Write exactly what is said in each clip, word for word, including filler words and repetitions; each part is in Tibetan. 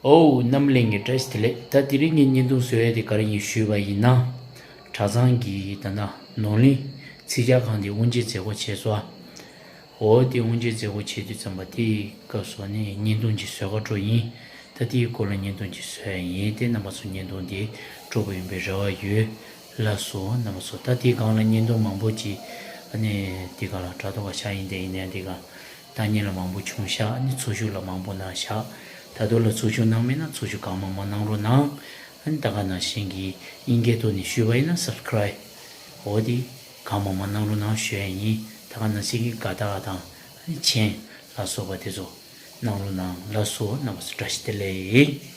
ཨོ། རྣམ་གླིང་གི་བཀྲ་ཤིས་བདེ་ལེགས། ད་དེ་རིང་གི་བརྙན་ཐུང་བཟོ་ཡ་དེ་ག་རེ་ཡིན་ཞུས་པ་ཡིན་ན། གྲྭ་ཚང་གི་ད་ལྟ་ནོར་གླིང་ཚིག་ཇ་ཁང་དེ་དབུ་འབྱེད་མཛད་སྒོ་བྱས་སོང་ཨ། ཨོ་དེ་དབུ་འབྱེད་མཛད་སྒོ་བྱེད་དུས་ཙམ་པ་དེའི་སྐབས་སུ་ནི་བརྙན་ཐུང་ཅིག་བཟོ་ག་འགྲོ་ཡིན། ད་དེའི་སྐོར་ལ་བརྙན་ཐུང་ཅིག་བཟོ་ཡ་ཡིན། དེ་རྣམ་པ་ཚོ་བརྙན་ཐུང་དེ་སྤྲོ་པོ་ཡོང་པའི་རེ་བ་ཡོད། ལགས་སོ་རྣམ་པ་ཚོ། ད་དེའི་སྒང་ལ་བརྙན་ཐུང་མང་པོ་ཅིག་ཨ་ནི་དེའི་སྒང་ལ་དྲ་ཐོག་ཁ་ཤག་ཡིན། དེ་ཡིན་ནའི་དེའི་སྒང་ལ། ད་ཉིན་ལ་མང་པོ་བྱུང་ཤག་ཨ་ནི་འཚོ་བཞུགས་ལ་མང་པོ་གནང་ཤག་ད་དུང་ལ་འཚོ་བཞུགས་གནང་མེད་ན་འཚོ་བཞུགས་གང་མང་མང་གནང་རོགས་གནང་། ཨ་ནི་ད་ག་ནང་བཞིན་གྱི་དབྱིན་སྐད་ཐོག་ནས་ཞུས་པ་ཡིན་ན་སབ་སི་ཀ་རའིབ། འོ་དེ་གང་མང་མང་གནང་རོགས་གནང་ཞུ་ཡ་ཡིན། ད་ག་ནང་བཞིན་གྱི་དགའ་རྟགས་དང་ཨ་ནི་མཆན་ལ་སོགས་པ་དེ་ཚོ་གནང་རོགས་གནང་། ལགས་སོ་རྣམ་པ་ཚོ་བཀྲ་ཤིས་བདེ་ལེགས།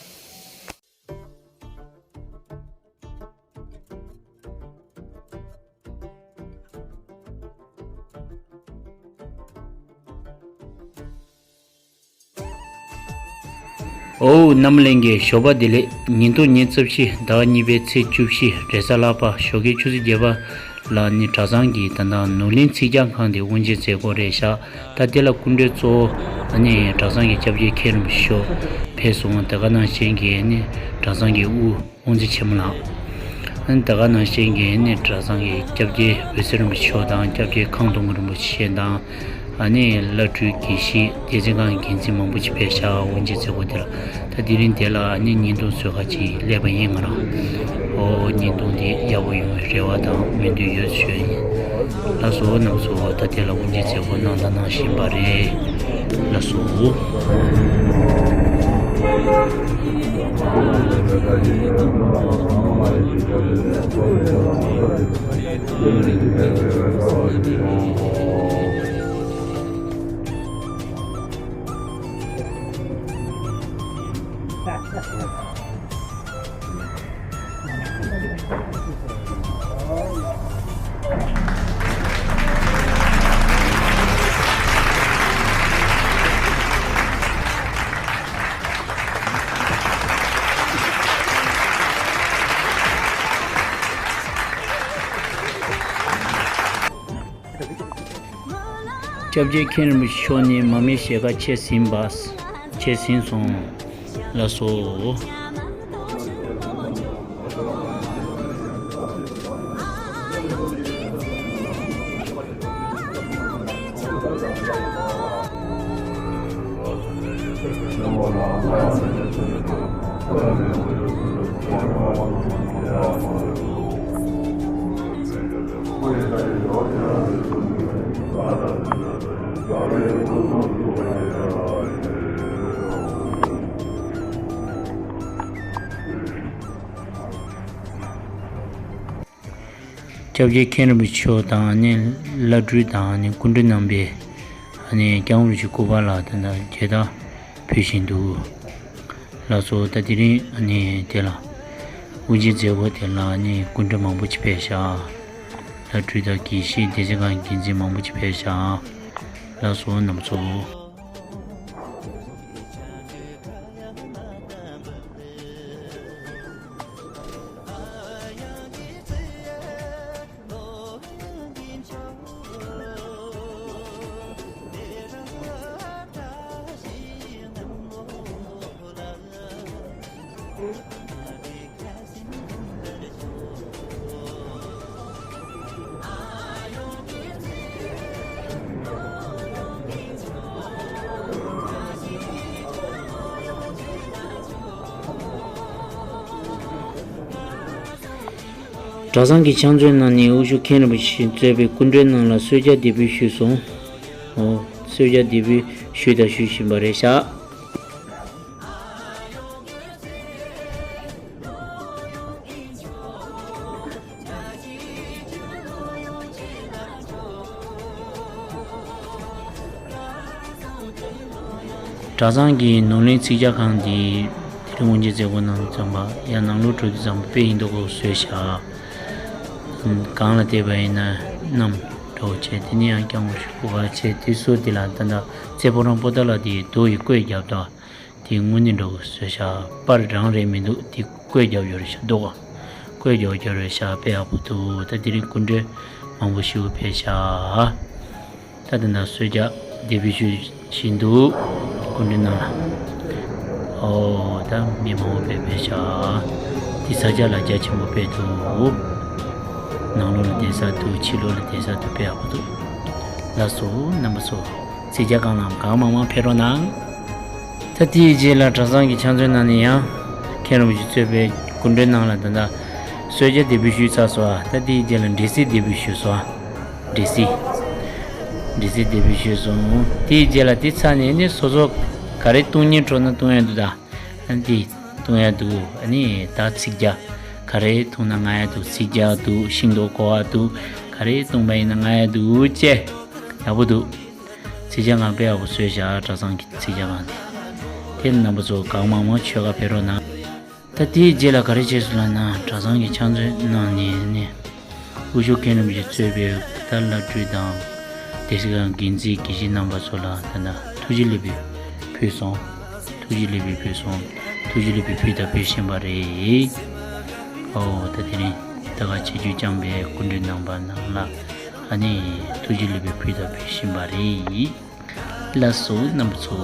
ཨོ་རྣམ་གླིང་གི་ཞོགས་པ་བདེ་ལེགས། ཉིས་སྟོང་ཉི་ཤུ་རྩ་བཞི་ཟླ་བ་གཉིས་པའི་ཚེས་བཅུ་བཞི་རེས་གཟའ་ལྷག་པ་ཞོགས་ཀའི་ཆུ་ཚོད་བརྒྱད་པ་ལ་ནི་གྲྭ་ཚང་གི་ད་ལྟ་ནོར་གླིང་ཚིག་ཇ་ཁང་དེ་དབུ་འབྱེད་མཛད་སྒོ་རེད་ཤག་ད་དེ་ལ་སྐུ་མགྲོན་གཙོ་བོ་ཨ་ནི་གྲྭ་ཚང་གི་སྐྱབས་རྗེ་མཁན་རིན་པོ་ཆེ་མཆོག་ཕེབས་སོང་། དེ་ག་ནང་བཞིན་གྱི་ཨ་ནི་གྲྭ་ཚང་གི་དབུ་དབུ་འཛིན་ཆེན་མོ་ལགས། ཨ་ནི་ད་ག་ནང་བཞིན་གྱི་ཨ་ནི་གྲྭ་ཚང་གི་སྐྱབས་རྗེ་འོད་ཟེར་རིན་པོ་ཆེ་མཆོག་དང་སྐྱབས་རྗེ་ཁང་སྟོང་རིན་པོ་ཆེ་དང་། ཨ་ནི་བླ་སྤྲུལ་དགེ་བཤེས་སྡེ་ཚན་ཁང་གི་འགན་འཛིན་མང་པོ་ཅིག་ཕེབས་ཤག་དབུ་འབྱེད་མཛད་སྒོ་དེ་ལ། ད་དེ་རིང་དེ་ལ་ཨ་ནི་བརྙན་ཐུང་བཟོ་ག་ཅིག་སླེབས་པ་ཡིན་ང་རང་། ཨོ་བརྙན་ཐུང་དེ་ཡག་པོ་ཡོང་བའི་རེ་བ་དང་སྨོན་འདུན་ཡོད་ཞུ་ཡ་ཡིན། ལགས་སོ་རྣམ་པ་ཚོ། ད་དེ་ལ་དབུ་འབྱེད་མཛད་སྒོ་གནང་དང་གནང་བཞིན་པ་རེད། ལགས་སོ། སྐྱབས་རྗེ་མཁན་རིན་པོ་ཆེ་མཆོག་ནི་མ་མའི་ཞལ་ཁ་མཆེད་ཟིན་པ། མཆེད་ཟིན་སོང་། ལགས་སོ། སྐྱབས་རྗེ་མཁན་རིན་པོ་ཆེ་མཆོག་དང་ནི་བླ་སྤྲུལ་དང་ནི་སྐུ་མགྲོན་རྣམ་པས་ནི་སྐྱབས་མགོན་རིན་པོ་ཆེའི་སྐུ་པར་ལ་ད་ལྟ་མཇལ་དར་ཕུལ་བཞིན་འདུག་ལགས་སོ། ད་དེ་རིང་ནི་དེ་ལ་དབུ་འབྱེད་མཛད་སྒོ་དེ་ལ་ནི་སྐུ་མགྲོན་མང་པོ་ཅིག་ཕེབས་ཤག་བླ་སྤྲུལ་དང་དགེ་བཤེས་སྡེ་ཚན་ཁང་གི་འགན་འཛིན་མང་པོ་ཅིག་ཕེབས་ཤག་ལགས་སོ་རྣམ་པ་ཚོ། གྲྭ་ཚང་གི་ཕྱག་མཛོད་ནང་ནས་དབུ་བཞུགས་མཁན་རིན་པོ་ཆེ་གཙོས་པའི་སྐུ་མགྲོན་རྣམས་ལ་གསོལ་ཇ་འདེགས་འབུལ་ཞུས་སོང་། ཨོ། གསོལ་ཇ་འདེགས་འབུལ་ཞུས་དང་ཞུ་བཞིན་པ་རེད་ཤག་གྲྭ་ཚང་གི་ནོར་གླིང་ཚིག་ཇ་ཁང་འདི་དེ་རིང་དབུ་འབྱེད་མཛད་སྒོ་གནང་དུས་ཙམ་པ་ཡང་ནང་ལོགས་འགྲོ་དུས་ཙམ་པ་དཔེ་ཡིན་མདོག་ཁ་པོ་བཟོས་ཤག་གང་ལ་བལྟས་པ་ཡིན་ན་གནམ་འདྲ་བོ་བྱས། དེ་ནས་ཡང་སྐྱབས་མགོན་རིན་པོ་ཆེའི་སྐུ་པར་བྱས། དེ་སོ་དེ་ལ་ད་ལྟ་རྩེ་ཕོ་བྲང་པོ་ཏཱ་ལ་དེ་རྡོ་ཡི་བརྐོས་བརྒྱབ་དང་། དེ་དངོས་གནས་འདྲ་བོ་བཟོས་ཤག་པར་རང་རེད་མི་འདུག་དེ་བརྐོས་བརྒྱབ་ཡོད་རེད་ཤག་རྡོ་ག་བརྐོས་བརྒྱབ་ཡོད་རེད་ཤག་དཔེ་ཡག་པོ་འདུག་ད་དེ་རིང་སྐུ་མགྲོན་མང་པོ་ཞིག་ཕེབས་ཤག་ད་ལྟ་ན་གསོལ་ཇ་འདེགས་འབུལ་ཞུ་བཞིན་འདུག་སྐུ་མགྲོན་རྣམས་ལ། ཨོ་ད་མི་མང་པོ་དཔེ་དཔེ་ཤག་དེ་ས་ཆ་ལ་རྒྱ་ཆེན་པོ་དཔེ་འདུག་ནང་ལོགས་ལ་བསྡད་ས་འདུག་ཕྱི་ལོགས་ལ་བསྡད་ས་འདུག་དཔེ་ཡག་པོ་འདུག་ལགས་སོ་རྣམ་པ་ཚོ། ཚིག་རྒྱ་གང་ལ་གང་མང་མང་ཕེབས་རོགས་གནང་། ད་དེའི་རྗེས་ལ་གྲྭ་ཚང་གི་ཕྱག་མཛོད་ནང་ནས་ཡང་མཁན་རིན་པོ་ཆེ་གཙོས་པའི་སྐུ་མགྲོན་ནང་ལ་ད་ལྟ་གསོལ་ཇ་འདེགས་འབུལ་ཞུས་ཚར་སོང་། ད་དེའི་རྗེས་ལ་འབྲས་སིལ་འདེགས་འབུལ་ཞུས་སོང་། འབྲས་སིལ། འབྲས་སིལ་འདེགས་འབུལ་ཞུས་སོང་། དེའི་རྗེས་ལ་དེ་ཚར་ནས་ནི་སོ་སོ་ག་རེ་བཏུང་སྙིང་བྲོ་ན་བཏུང་ཡ་འདུག་ད་ཨ་ནི་དེ་བཏུང་ཡ་འདུག་ཨ་ནི་ད་ཚིག་རྒྱ་ག་རེ་འཐུང་ན་ང་ཡ་འདུག་ཚིག་རྒྱ་འདུག་ཤིང་ཏོག་གོ་བ་འདུག་ག་རེ་བཏུང་པ་ཡིན་ན་ང་ཡ་འདུག་ཅེས་ཡག་པོ་འདུག་ཚིག་རྒྱ་ང་དཔེ་ཡག་པོ་བཟོས་བཞག་གྲྭ་ཚང་གི་ཚིག་རྒྱ་ཁང་དེ། དེ་རྣམ་པ་ཚོ་གང་མང་མང་མཆོད་ཀ་ཕེབས་རོགས་གནང་། ད་དེའི་རྗེས་ལ་ག་རེ་བྱས་སོང་ལབ་ན་གྲྭ་ཚང་གི་ཕྱག་མཛོད་གནང་ནས་ནི། དབུ་བཞུགས་མཁན་རིན་པོ་ཆེ་གཙོས་པའི་ད་བླ་སྤྲུལ་དང་། སྡེ་སྲིད་ཁང་འགན་འཛིན་དགེ་བཤེས་རྣམ་པ་ཚོ་ལ་ད་ལྟ་ཐུགས་རྗེ་ལེགས་འབུལ་ཕུལ་སོང་། ཐུགས་རྗེ་ལེགས་འབུལ་ཕུལ་སོང་། ཐུགས་རྗེ་ལེགས་འབུལ་ཕུལ་དང་ཕུལ་བཞིན་པ་རེད། ཨོ་ད་དེ་རིང་ད་ག་ཆིབས་བསྒྱུར་བསྐྱངས་པའི་སྐུ་མགྲོན་རྣམ་པ་རྣམས་ལ་ཨ་ནི་ཐུགས་རྗེ་ལེགས་འབུལ་ཕུལ་དང་ཕུལ་བཞིན་པ་རེད། ལགས་སོ་རྣམ་པ་ཚོ།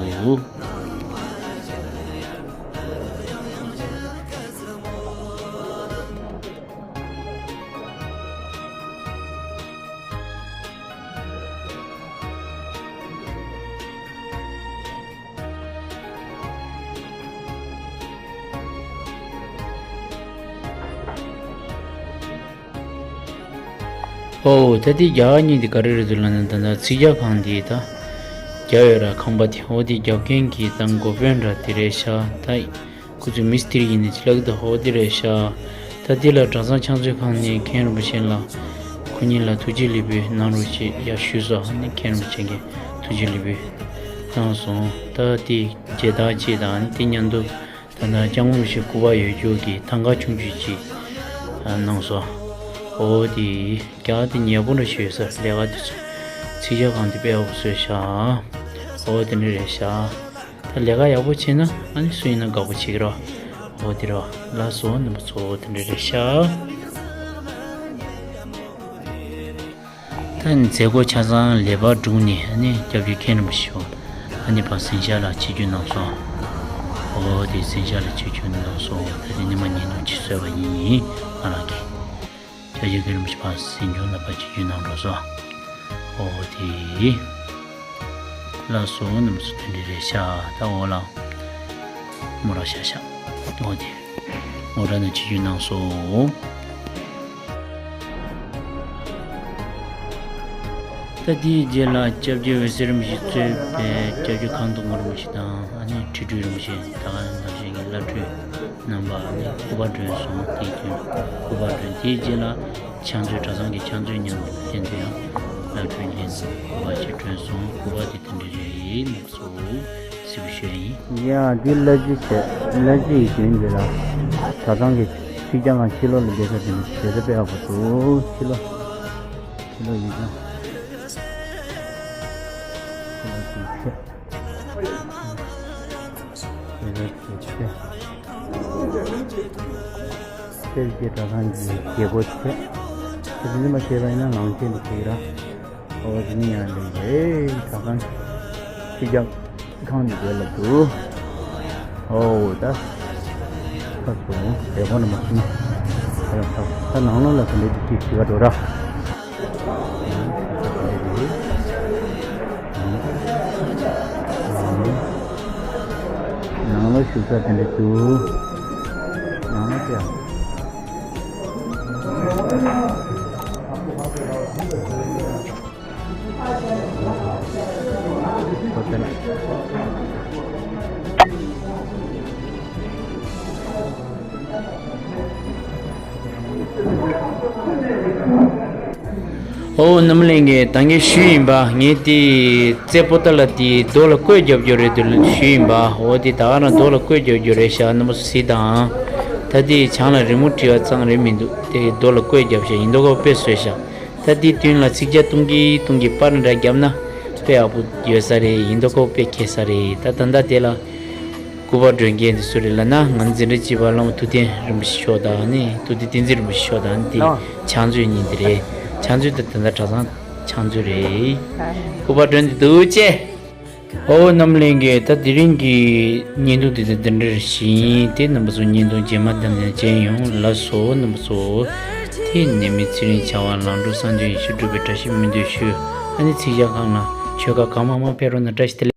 ཨོ་ད་ལྟའི་རྒྱ་གར་གཉིས་འདི་ག་རེ་རེད་འདུག་ལབ་ན། ད་ལྟ་ཚིག་རྒྱ་ཁང་འདི་ད་རྒྱབ་ཡོད་ར། ཁང་པ་དེ་ཨོ་དེ་རྒྱབ་མཁན་གྱི་ད་འགོ་དཔོན་ར་དེ་རེད་ཤག་ད་ཁོ་ཚོས་མི་སྟེར་ཡིན་ནི་ཅི་ལབ་ཀྱི་འདུག་ཨོ་དེ་རེད་ཤག་ད་དེ་ལ་གྲྭ་ཚང་ཕྱག་མཛོད་ཁང་ནས་མཁན་རིན་པོ་ཆེ་ལ་ཁོ་གཉིས་ལ་ཐུགས་རྗེ་ལེགས་འབུལ་གནང་རོགས་ཞེས་ཡར་ཞུས་སོང་། ཨ་ནི་མཁན་རིན་པོ་ཆེ་གིས་ཐུགས་རྗེ་ལེགས་འབུལ་གནང་སོང་། ད་དེ་མཇལ་དར་གཅིག་དང་ཨ་ནི་དེ་མཉམ་དུ། ད་ལྟ་སྐྱབས་མགོན་རིན་པོ་ཆེ་སྐུ་པར་ཡོད་རྒྱུ་གི་ཐང་ག་ཆུང་ཆུང་ཅིག་གནང་སོང་། ཨོ་དེ་རྒྱ་དེ་ཉེ་པོ་འདྲ་ཞིག་ཡོད་ས་རེད། ལས་ཀ་དེ་ཚོ་ཚིག་རྒྱ་ཁང་དེ་དཔེ་ཡག་པོ་བཟོས་ཤག་ཨོ་དེ་འདྲ་རེད་ཤག་ད་ལས་ཀ་ཡག་པོ་བྱས་ན་ཨ་ནི་སུ་ཡིན་ན་དགའ་པོ་བྱེད་ཀྱི་རེད། ཨོ་དེ་རེད། ལགས་སོ་རྣམ་པ་ཚོ་དེ་འདྲ་རེད་ཤག་ད་ནི་མཛད་སྒོ་ཆ་ཚང་ལེགས་པར་གྲུབ་ནས་ཨ་ནི་སྐྱབས་རྗེ་མཁན་རིན་པོ་ཆེ་ཨ་ནི་ཕར་གཟིམ་ཤག་ལ་ཆིབས་བསྒྱུར་གནང་སོང་། ཨོ་དེ་གཟིམ་ཤག་ལ་ཆིབས་བསྒྱུར་གནང་སོང་། ད་དེ་ཉི་མ་ཉིན་དུ་ཅིག་གསོལ་བ་ཡིན། ང་རང་གིས་སྐྱབས་རྗེ་མཁན་རིན་པོ་ཆེ་ཕར་གཟིམ་ཆུང་ལ་ཕར་ཆིབས་བསྒྱུར་གནང་འགྲོ་སོང་། ཨོ་དེ། ལགས་སོ་རྣམ་པ་ཚོ་དེ་འདྲ་རེད་ཤག་ད་འོ་ལ། མོ་ར་ཤ་ཤ། ཨོ་དེ། མོ་ར་ནས་ཆིབས་བསྒྱུར་གནང་སོང་། ད་དེའི་རྗེས་ལ་སྐྱབས་རྗེ་འོད་ཟེར་རིན་པོ་ཆེ་གཙོས་པའི་སྐྱབས་རྗེ་ཁང་སྡོང་རིན་པོ་ཆེ་དང་ཨ་ནི་ཁྲི་སྤྲུལ་རིན་པོ་ཆེ་ད་ག་ནང་བཞིན་གྱི་བླ་སྤྲུལ་རྣམ་པ་ཨ་ནི་སྐུ་པར་སྒྲོན་སོང་། དེའི་དུས་སྐུ་པར་སྒྲོན། དེའི་རྗེས་ལ་ཕྱག་མཛོད་གྲྭ་ཚང་གི་ཕྱག་མཛོད་མཉམ་དུ་ལྷན་དུ་ཡང་བླ་སྤྲུལ་ལྷན་དུ་སྐུ་པར་ཅིག་སྒྲོན་སོང་། སྐུ་པར་དེ་དེ་འདྲ་རེད། ལགས་སོ། གཟིགས་པ་ཞུ་ཡ་ཡིན། ཡ་འདི་གླ་ཆ་བྱས། གླ་ཆ་ཡི་དོན་འདི་ལ་གྲྭ་ཚང་གི་ཕྱི་རྒྱ་ང་ཕྱི་ལོགས་ལ་བསྡད་ས་དེ་ནི་བྱེད་ས་དཔེ་ཡག་པོ་འདུག་ཕྱི་ལོགས་ཕྱི་ལོགས་ཡིན་ཙང་། ཕྱི་ལོགས་ཀྱི་ཕྱེད། ཕྱེད་ཀྱི་ཕྱེད། ཕྱེད་ཀྱི་གྲྭ་ཚང་གི་རྒྱལ་སྒོ་ཕྱེད། ཕྱེད་འདི་མ་ཕྱེད་པ་ཡིན་ན་ནང་ཆེན་དུ་ཕྱེད་ར། ཨོ་དེ་ནི་ཡང་ལེགས་རེད། གྲྭ་ཚང་ཕྱི་རྒྱ་ཁང་འདི་དེ་ལ་འདུག་ཨོ་ད་ཁ་སོང་དེ་ཁོ་ན་མ་སོང་ན། ད་ནང་ལོགས་ལ་དེ་འདྲ་ཅིག་ཅིག་བྱེད་ག་འགྲོ་ར། ནང་ལོགས་བཞུགས་ས་དེ་འདྲ་འདུག་ནང་ལོགས་ཀྱང་། ཨོ་རྣམ་གླིང་གི་ད་གིན་ཞུས་ཡིན་པ། ངས་དེ་རྩེ་པོ་ཏ་ལ་དེ་རྡོ་ལ་བརྐོས་རྒྱབ་རྒྱུ་རེད་དེ་ཞུས་ཡིན་པ། འོ་དེ་ད་ག་རང་རྡོ་ལ་བརྐོས་རྒྱབ་རྒྱུ་རེད་ཤག་རྣམ་པ་ཚོ་གཟིགས་དང་། ད་དེ་བྱང་ལ་རི་མོ་བྲིས་པ་ཙང་རེད་མི་འདུག་དེ་རྡོ་ལ་བརྐོས་རྒྱབ་ཤག་ཡིན་མདོག་ཁ་པོ་དཔེ་བཟོས་ཤག་ད་དེའི་མདུན་ལ་ཚིག་རྒྱ་ཐུང་གི་ཐུང་གི་པར་འདྲ་བརྒྱབ་ན་དཔེ་ཡག་པོ་ཡོད་ས་རེད། ཡིན་མདོག་ཁ་པོ་དཔེ་མཁས་ས་རེད། ད་ད་ལྟ་དེ་ལ་སྐུ་པར་སྒྲོན་མཁན་དེ་སུ་རེད་ལབ་ན། ང་འཛིན་གྲྭ་གཅིག་པ་བླ་མ་ཐུབ་བསྟན་རིན་པོ་ཆེ་མཆོག་དང་ནི་ཐུབ་བསྟན་བསྟན་འཛིན་རིན་པོ་ཆེ་མཆོག་དང་ནི་དེ་ཕྱག་མཛོད་གཉིས་དེ་རེད། ཕྱག་མཛོད་དེ་ད་ལྟ་གྲྭ་ཚང་ཕྱག་མཛོད་རེད། སྐུ་པར་སྒྲོན་དེ་འདུག་ཅེ། ཨོ་རྣམ་གླིང་གི་ད་དེ་རིང་གི་བརྙན་ཐུང་དེ་ད་འདི་འདྲ་ཞིག་ཡིན། དེ་རྣམ་པ་ཚོ་བརྙན་ཐུང་རྗེས་མ་བདམས་ནས་མཇལ་ཡོང་། ལགས་སོ་རྣམ་པ་ཚོ། དེ་ནས་མི་ཚེ་རིང་བྱ་བ་ལང་འགྲོ་སང་དོན་ཡིད་ཆེས་སྒྲུབ་པའི་བཀྲ་ཤིས་སྨོན་འདུན་ཞུ། ཨ་ནི་ཚིག་ཞག་ཁང་ལ་ཆོལ་ཁ་གང་མང་མང་ཕེབས་རོགས་གནང་། བཀྲ་ཤིས་བདེ་ལེགས།